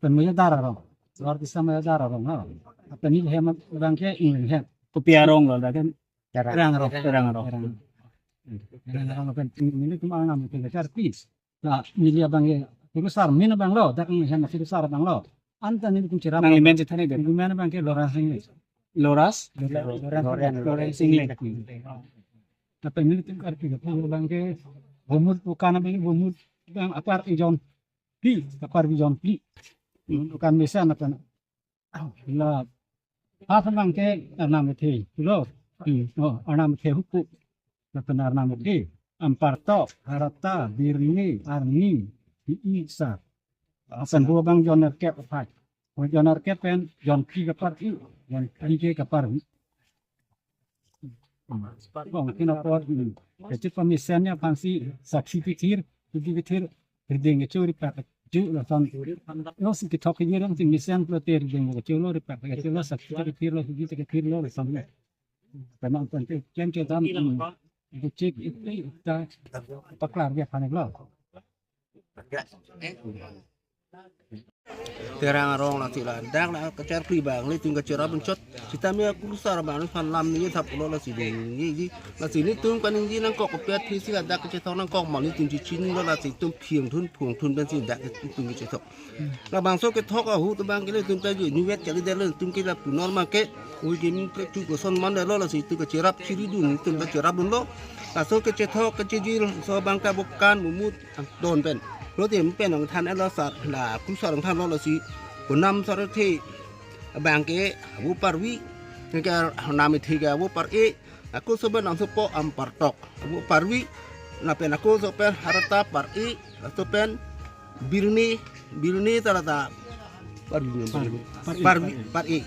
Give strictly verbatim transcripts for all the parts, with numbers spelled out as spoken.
Pen Mayadar arong. Luar Disa Mayadar arong, ha. Lapen neli hem abang ke English hem. Kopi arong lo, dak kan? Terang arong. Terang arong. Terang. Terang arong lapen nelitum arnam ke Karpi. La neli abang ke Kurusar amen abang lo, dak English hem Kurusar abang lo. Anta nelitum cherap. Nanglimen chethan-ik det? Nelimen abang ke Lawrence English. Lawrence? Lawrence. Lawrence English. Lapen nelitum Karpi ke abang ke Bomut bukan abang Bomut abang apar ijon. Phli, kapar ijon phli. Dukan mesen lapen la, ha abang ke arnam kethe lo. Hmm. Oh, arnam kethe huku. Lapen arnam kethe Ampartok, Harata, Birni, Arni, Hii, Sar. Lapen hu abang jon nerkep aphai. Hu jon nerkep pen jon phli kapar-i, jon phli ke kapar-i. Bang, kina apor, hmm. Kachetong pamesen ya aphansi sakhi kethir, sakhi kethir, rideng kecho, ripak kecho lason. Yo si kethok kejir si mesen pulote rideng kecho lo, ripak kecho lo, sakhi kethir lo, sakhi kethir lo lason. Pen nangtum ke kem ke dam, hmm. Kechek ite ita paklar dia panik lo. Terang arong lasi ladak la kacharkli abang, nelitum kacherap chot. Sitame Kurusar abang aphan lam ningje thap lo lasi dengji. Lasi nelitum kaningje nangkok kopi athesi ladak kachethok nangkok ma nelitum chechinilo, lasi itum phingthun phungthun pensi dak itum kachethok. Labangso kethok ahut abang ke nelitum ta ju niwet kali det lo, nelitum ke lapu normal ke. Ui ke min prek chu koson mandetlo, lasi itum kacherap chiridun, nelitum kacherapdunlo. Laso kachethok kachejir so abang ke bukan Bomut don pen. Lo te pen nangthan-et lo sar, la Kurusar nangthanlo, lasi konam sar the abang ke avo parvi, ke arnam kethe ke avo par-i, ako so pen nangsopo Ampartok avo parvi, lapen ako so pen Harata par-i, laso pen Birni, Birni ta lata parvi, parvi, parvi, par-i.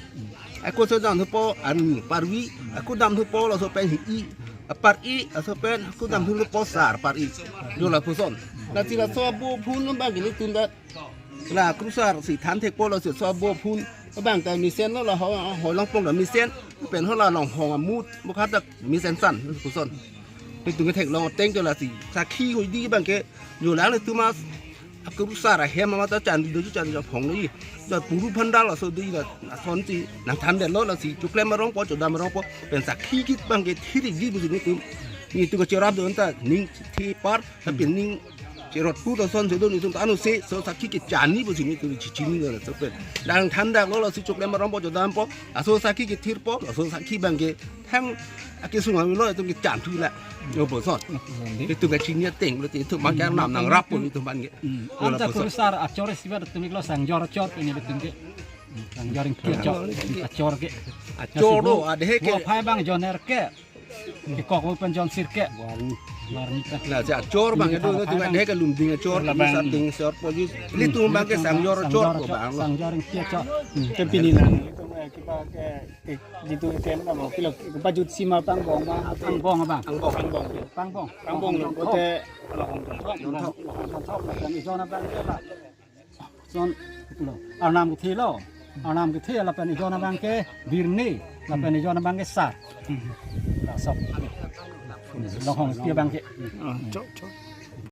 Ako so damthupo Arni parvi, ako damthupo laso pen Hii par-i, laso pen ako damthupo Sar par-i. Jo lapuson. Lasi laso abo phun abang ke nelitum ta la Kurusar si than thekpo, lasi laso abo phun abang ta mesen lo, la ho, ho Longpong ta mesen, pen ho la Longhong amut, mukha ta mesen san, lapuson. Nelitum ke theklong ateng ke lasi sakhi hoidi abang ke, jo lang nelitum a Kurusar ahem ama ta chan do, chan jap hong ni. Da puru phandal laso di la, lasonsi nangthandetlo, lasi choklem arongpo, chodam arongpo, pen sakhi kit abang ke thirji pusi nelitum, nelitum kacherapdun ta ning thi par, tapi ning cherot pu lason si do nelitum ta ano se, so sakhi kechanji pusi nelitum chechinilo laso pen. Nangthandaklo, lasi choklem arongpo, chodampo, laso sakhi kethirpo, laso sakhi abang ke thang akesung amilo, itum kechan thu la. Yo puson. Itum kachini ateng lo, itum abang ke arnam nangrappo itum abang ke. Hmm. Yo lapuson. Anta Kurusar achor isi ba itum iklo Sangjor achor pen itum ke. Sangjor Ingti achor. Achor ke. Achor do, adehe ke. Hu aphai abang jon nerkep. Kekok pen jon sirkep. Warni. Warni pen. Lasi achor abang itum, itum adehe ke Lumding achor, labang. Sarding achor po ji. Nelitum abang ke Sangjor achor ko abang lo. Sangjor Ingti achor. Hmm. Ke pini nang. Itum, eh, kipa ke, eh, jitu item na mo, kilo, kepajut sima pangbong ma, atau pangbong abang. Pangbong. Pangbong. Pangbong lo, kote. Pangbong. Pangbong. Pangbong. Pangbong. Son, lo. Arnam kethe lo. Arnam kethe lapen ijon abang ke Birni, lapen ijon abang ke Sar. Laso. Longhong Ingti abang ke. Ah, chok, chok.